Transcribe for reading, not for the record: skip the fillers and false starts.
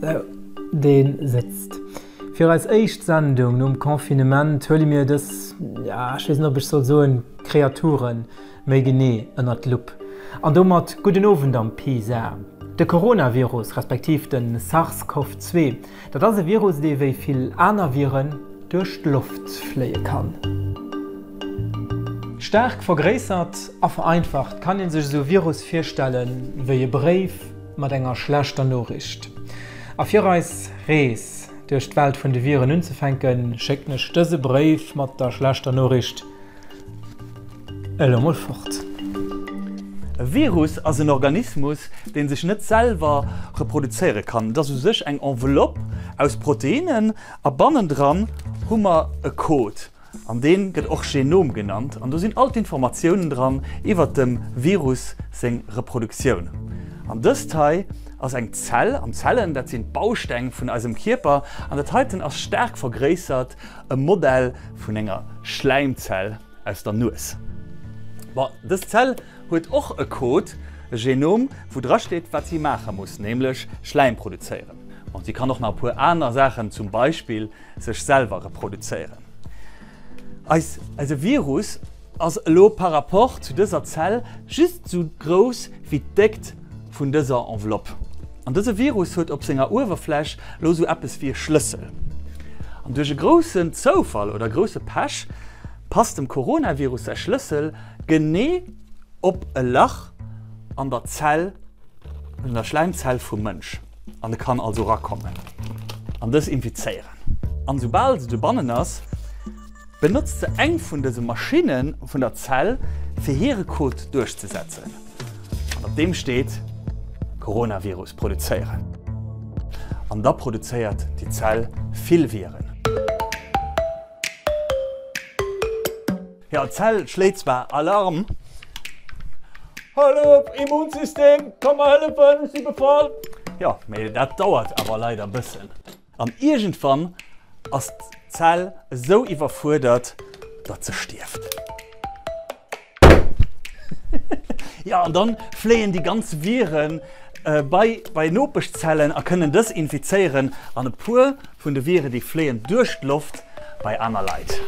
Sou, dee sëtzt. Fir eis éischt Sendung nom Confinement huele mir dës, ja, ech weess net ob ech soll soen Kreaturen, méi genee ënnert d'Lupp. An domat gudden Owend am PISA. De Coronavirus, respektiv de SARS-CoV-2, dat ass e Virus, dee wéi vill aner Viren duerch d'Loft fléie kann. Staark vergréissert a vereinfacht kann ee sech esou e Virus virstelle wéi e Bréif mat enger schlechter Noriicht. A fir eis Rees duerch d'Welt vun de Viren unzefänken, schécken ech dëse Bréif mat der schlechter Noriicht Elo mol fort. E Virus ass en Organismus, dee sech net selwer reproduzéiere kann. Et ass u sech eng Enveloppe aus Proteinnen a bannendran hu mer e Code an dee gëtt och Genom genannt an do sinn all d'Informatiounen dran iwwer dem Virus seng Reproduktioun. An dëst hei ass eng Zell an Zellen, dat sinn d'Bausteng vun eisem Kierper an dat heiten ass staark vergréissert E Modell vun enger Schläimzell aus der Nues. Bon, dës Zell huet och e Code, e Genom, wou dra steet, wat si maache muss, nämlech Schläim produzéieren. Bon, si kann och nach e puer aner Saachen, zum Beispill sech selwer reproduzéieren. Eis, eise Virus ass elo par rapport zu dëser Zell just sou grouss wéi d'Déckt vun dëser Enveloppe. An dëse Virus huet op senger Uewerfläch elo sou eppes wéi e Schlëssel. An duerch e groussen Zoufall oder grousse Pech passt dem Coronavirus säi Schlëssel genee op e Lach an der Zell, un der Schläimzell vum Mënsch. An e kann also rakommen an dës infizéieren. An soubal se dobannen ass, Benotzt se eng vun dëse Maschinne vun der Zell, fir hire Code duerchzesetzen. An op deem steet, Coronavirus produzéieren. An da produzéiert déi Zell vill Viren. Jo, d'Zell schléit zwar Alarm. Hëllef, Immunsystem, komm mer hëllefen, ech si befall! Jo, mee dat dauert awer leider bëssen. An iergendwann ass d'Zell esou iwwerfuerdert, datt se stierft. Jo, an dann fléien déi ganz Viren bei bei Nopeschzellen a kënnen dës infizéieren. An e puer vun de Vire, déi fléien duerch d'Loft bei aner Leit.